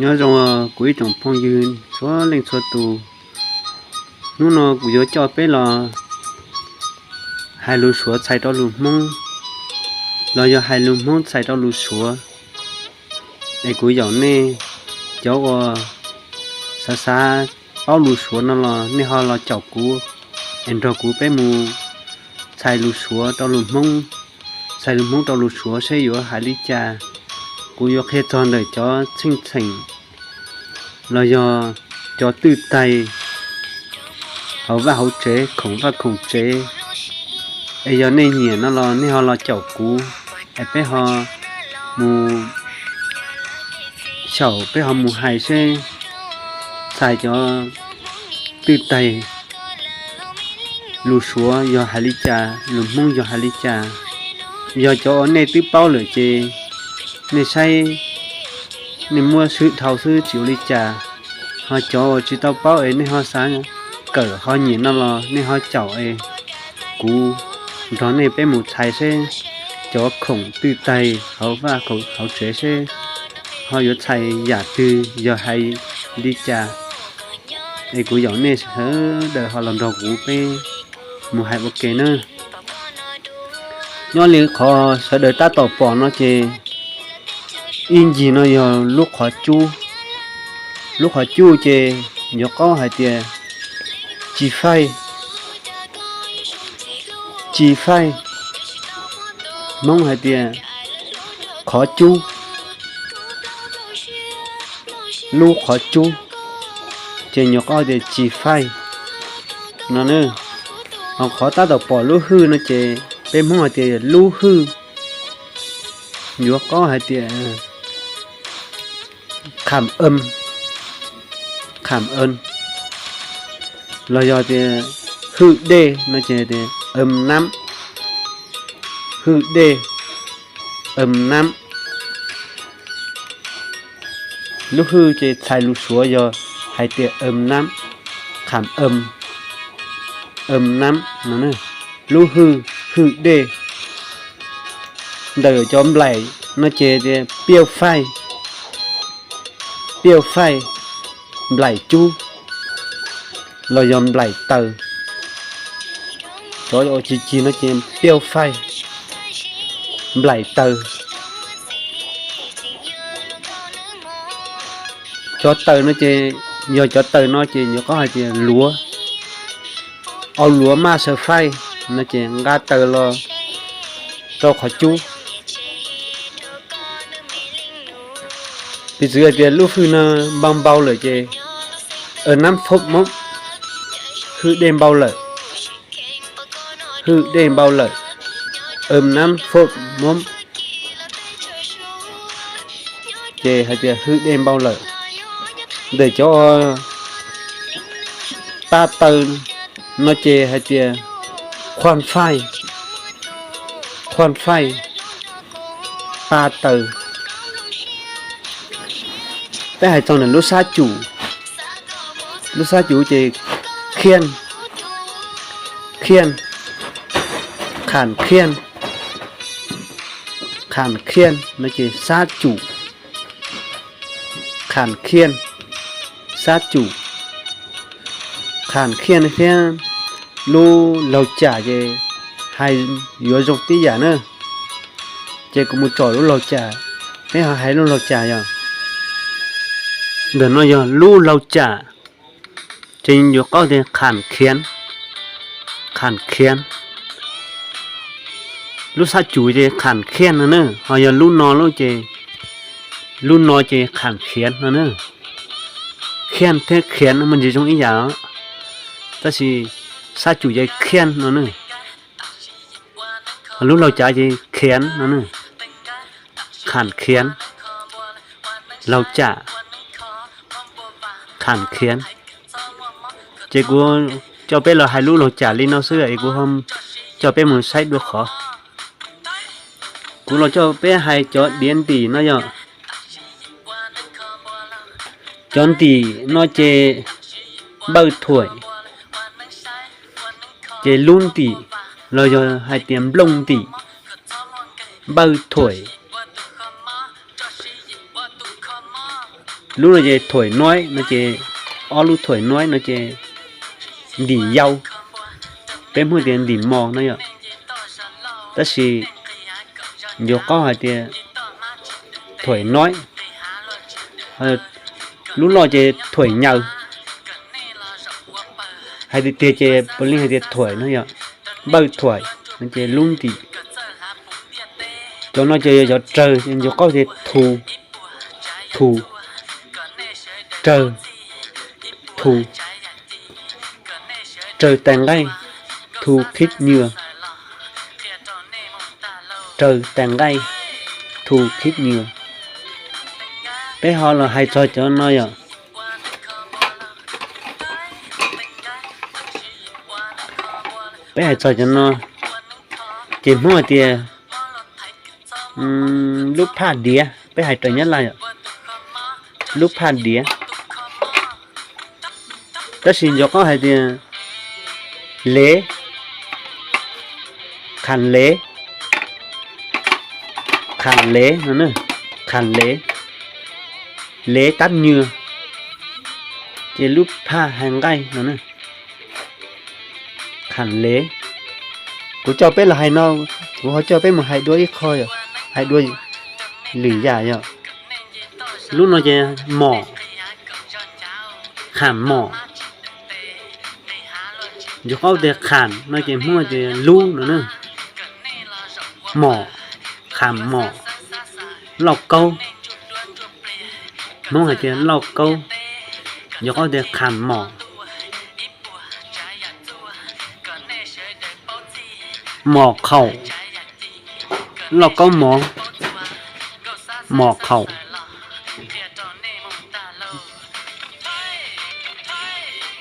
Nyob zoo kuv ib tsoom phooj ywg txhua leej txhua tus. Hnub no kuv yuav coj peb los hais lus Suav txhais rau lus Hmoob, los yog hais lus Hmoob txhais rau lus Suav. Es kuv yaum nej cov uas xav xav paub lus Suav no los nej ho los caum kuv, es nrog kuv peb mus txhais lus Suav rau lus Hmoob, txhais lus Hmoob rau lus Suav seb yuav hais li cas. Kuv yuav qhia txog ntawm cov txheej txheem los yog cov twj taig hauv vaj hauv tsev, khoom vaj khoom tsev. Es yog nej nyiam no los nej ho los caum kuv, es peb ho mus xyaum, peb ho mus hais seb txhais cov twj taig lus Suav yog hais li cas, lus Hmoob yog hais li cas. Yog cov uas nej twb paub lawm ces nej saib, nej muab swb dhau xwb tsis ua li cas. Ho cov uas tsis tau paub es nej ho xav kawm ho nyiam no los nej ho caum es kuv nrog nej peb mus txhais seb cov khoom twj taig hauv vaj hauv tsev seb ho yuav txhais yam twg yog hais li cas. Es kuv yaum nej sawv daws ho los nrog kuv peb mus hais ua ke nawb. Nyob li qhov sawv daws tab tom pom no ces ib ncig no yog lub qhov cub. Lub qhov cub ces yuav qaub hais tias ci faij, ci faij, Hmoob hais tias qhov cub. Lub qhov cub ces nyuam qhuav tias ci faij no ne. Ho qhov tab tom pom lub hwj no ces peb Hmoob hais tias lub hwj, yuav qaub hais tias kham, kham, los yog tias hwj dej no ces tias em nab, hwj dej, em nab. Lub hwj ces txhais lus Suav yog hais tias em nab, kham, em nab no. Lub hwj, hwj dej. Ntawm cov nplaim no ces tias piauj faij, piauj faij, nplaim cub los yog nplaim taws. Cov uas ci ci no ces piauj faij, nplaim taws. Cov taws no ces, yog cov taws no ces nyuam qhuav hais tias luav, au luav maj saw faij no ces nqa taws los rau qhov cub. Piv txwv hais tias lub hwj no npau npau lawm ces em nab foj mob, hwj dej npau lawm, hwj dej npau lawm, em nab foj mob, ces hais tias hwj dej npau lawm. Ntawm cov pa taws no ces hais tias khuaj faij, khuaj faij, pa taws. Peb hais txog ntawm lub sab cum, lub sab cum ces khiaj, khiaj, kham khiaj, kham khiaj no ces sab cum, kham khiaj, sab cum, kham khiaj thiab lub laug cam ces hais yuav zoo tib yam na. Ces kuv mus tsom lub laug cam, peb ho hais lub laug cam yog, ntawm no yog lub laug cam, ces yuav qaub tias kham khiav, kham khiav. Lub sab cum ces kham khiaj no na, ho yog lub no lub ces, lub no ces kham khiav no na. Khiaj thiab khiav muaj ntsis zoo ib yam, tab sis sab cum ces khiaj no na. Lub laug cam ces khiav no na, kham khiav, laug cam, kham khiav. Ces kuv coj peb los hais lub laug cam li no xwb es kuv coj peb mus saib dua qhov. Kuv los coj peb hais cov diav ntim no yog, cov ntim no ces npawj thuam, ces lub ntim los yog hais tias nplooj ntim, npawj thuam, Lub no ces thuaim nuaib no ces, ob lub thuaim nuaib no ces ntim yau, peb Hmoob tias ntim mos no yom. Tab sis ncuav qaub hais tias thuaim nuaib, lub loj ces thuaim nyaws, hais tiag tiag ces puav leej hais tias thuaim no yom, npawj thuaim no ces lub ntim. Cov no ces yog cov rawg, ncuav qaub tias thu, thu, rawg, thu, rawg tais nqaij, thu khib nyuas, rawg tais nqaij, thu khib nyuas. Peb ho los hais txog cov no yom, peb hais txog cov no ces Hmoob hais tias lub phaj diav, peb hais raws Nyab Laj yom, lub phaj diav. Tab sis ncuav qaub hais tias lev, qham lev, qham lev no, qham lev, lev tab nyuas, ces lub phaj hais nqaij no, qham lev. Kuv coj peb los hais no, kuv ho coj peb mus hais dua ib qho yom, hais dua lwm yam yom. Lub no ces mom, qham mom. Ncuav qaub tias qham no ces Hmoob tias lub no na. Mom, qham mom, lauj kaub. Hmoob hais tias lauj kaub, ncuav qaub tias qham mom. Mom khaum, lauj kaub mov, mom khaum.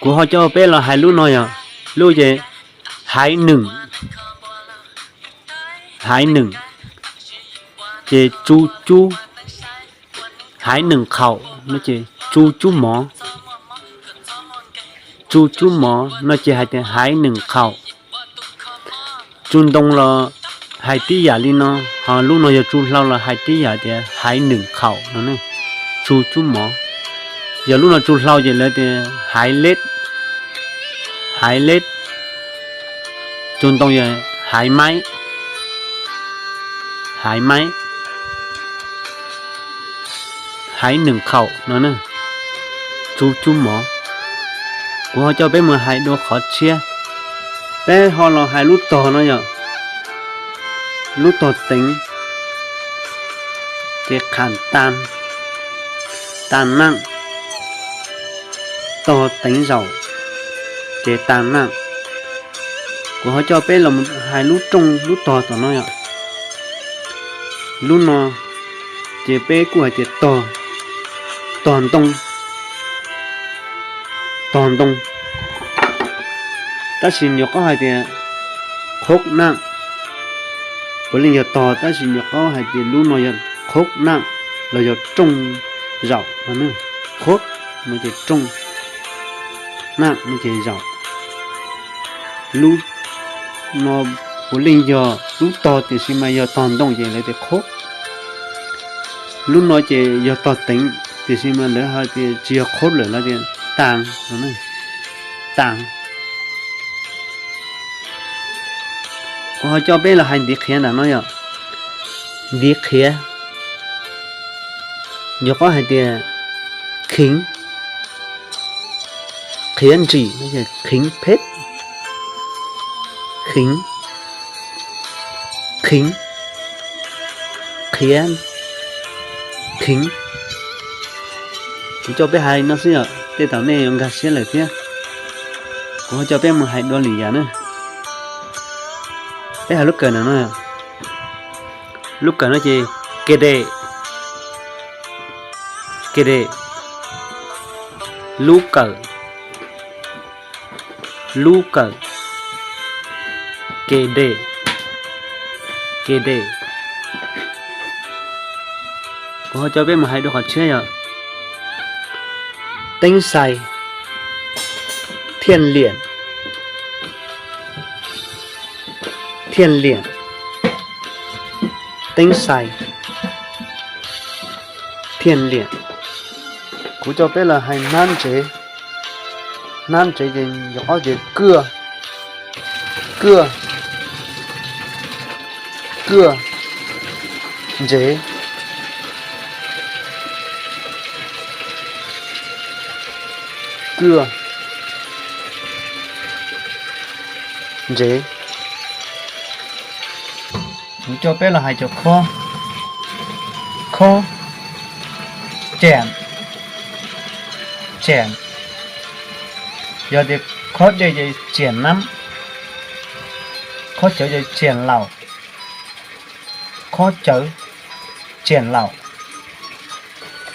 Kuv ho coj peb los hais lub no yog lub ces haiv nwm, haiv nwm, ces tsu cub, haiv nwm khaum no ces tsu cub mov, tsu cub mov no ces hais tias haiv nwm khaum. Tsu ntoo los hais tib yam li no, ho lub no yog tsu hlau los hais tib yam tias haiv nwm khaum no, tsu cub mov. Yog lub no tsu hlau ces lawv tias haiv leb, haiv leb. Tsu ntoo yog haiv maib, haiv maib, haiv nwm khaum no, tsu cub mov. Kuv ho coj peb mus hais dua qhov tshiab. Peb ho los hais lub tog no yom, lub tog teev, ces qham ta, ta nam, tog teev zaum, ces ta nam. Kuv ho coj peb los hais lub rooj lub tog tom no yom. Lub no ces peb kuj hais tias tog, tog ntoo, tog ntoo. Tab sis nyuam qhuav hais tias qhob nam, puav leej yog tog tab sis nyuam qhuav hais tias lub no yog qhob nam los yog rooj zaum no. Qhob no ces rooj, nam no ces zaum. Lub no puav leej yog lub tog tiam sis mas yog tog ntoo ces lawv tias qhob. Lub no ces yog tog teev tiam sis mas lawv hais tias tsis yog qhob lawm, lawv tias tas, tas. Kuv ho coj peb los hais ntiv qhiav ntawm no yom. Ntiv qhiav, nyuam qhuav hais tias khiv, qhiav ntsim, khiv pheb, khiv, khiv, qhiav, khiv. Kuv coj peb hais no xwb yom, tej zaum nej yuav nkag siab lawm thiab. Kuv ho coj peb mus hais dua lwm yam na. Peb hais lub kawm ntawm no. Lub kawm no ces ke de, ke de. Lub kawm, lub kawm, ke de, ke de. Kuv ho coj peb mus hais dua qhov tshiab yom. Teeb xais, thiaj liam, thiaj liam. Teeb xais, thiaj liam. Kuv coj peb los hais hnab ntsev. Hnab ntsev ces yog qhov tias kuaj, kuaj, kuaj, ntsev, kuaj, ntsev. Kuv coj peb los hais cov khob, khob, cam, cam. Yog tias khob dej ces ciam nab, khob cawv ces ciam laum, khob cawv, ciam laum,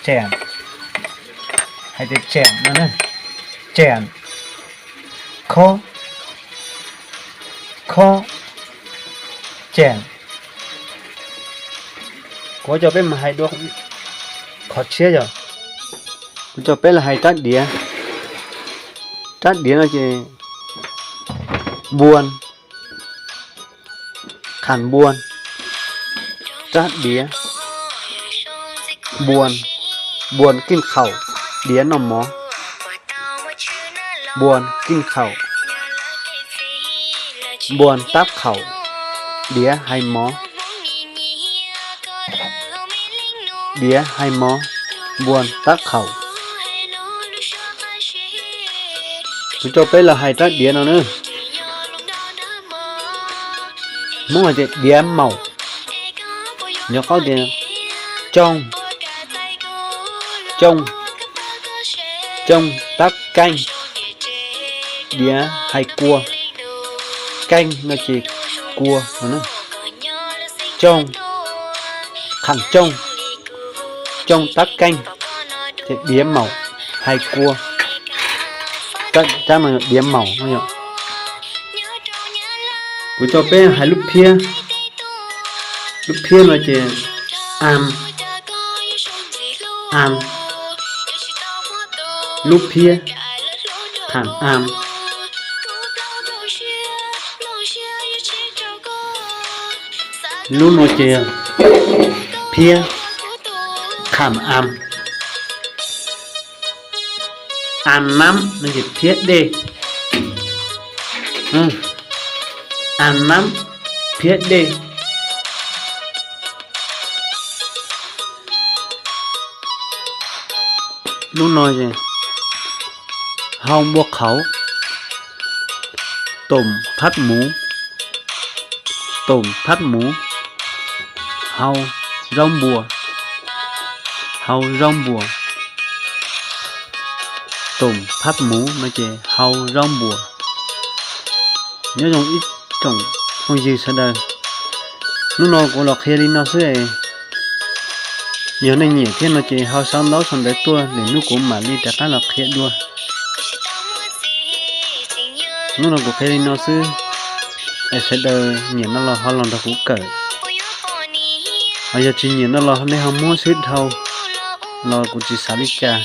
cam. Hais tias cam no, cam, khob, khob, cam. Kuv coj peb mus hais dua qhov tshiab yog, kuv coj peb los hais rab diav. Rab diav no ces npua, kham npua, rab diav, npua, npua kij khaum, diav noj mov, npua kij khaum, npua tab khaum, diav hais mov, diav hais mov, npua tab khaum. Kuv coj peb los hais rab diav no na. Hmoob hais tias diav maum, yog qhov tias cooj, cooj, cooj tab keej, diav hais kua, keej no ces kua no. Cooj, kham cooj, cooj tab keej, ces diav maum, hais kua. Rab no yog diav maum no yom. Kuv coj peb hais lub phiab. Lub phiab no ces am, am, lub phiab, kham am. Lub no ces phiab, kham am. Am nab no ces phiab dej. Am nab, phiab dej. Lub no ces hau npua qhauv, toom phab muv, toom phab muv, hau zaub npua, hau zaub npua. Toom phab muv no ces hau zaub npua. Nyob zoo ib tsoom phooj ywg sawv daws, hnub no kuv los qhia li no xwb es yog nej nyiam thiab no ces ho sau ntaub sau ntawv tuaj, lwm hnub kuv mam li rov qab los qhia dua. Hnub no kuv qhia li no xwb, es sawv daws nyiam no los ho los nrog kuv kawm, ho yog tsis nyiam no los nej ho muab xwb dhau los kuv tsis xav li cas.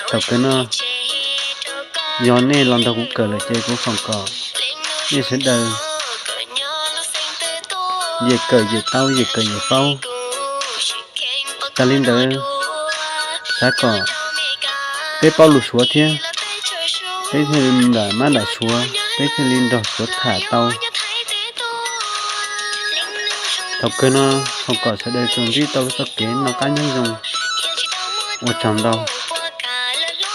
Thaum kawg no yog nej los nrog kuv kawm lawm ces kuv foom kom nej sawv daws yam kawm yam tau, yam kawm yam paub. Tas li ntawd, xav kom peb paub lus Suav thiab, peb thiaj li nram mab nram Suav, peb thiaj li nrog Suav tham tau. Thaum kawg no foom kom sawv daws tsuas ntsib tau txoj kev noj qab nyob zoo. Ua tsaug ntau.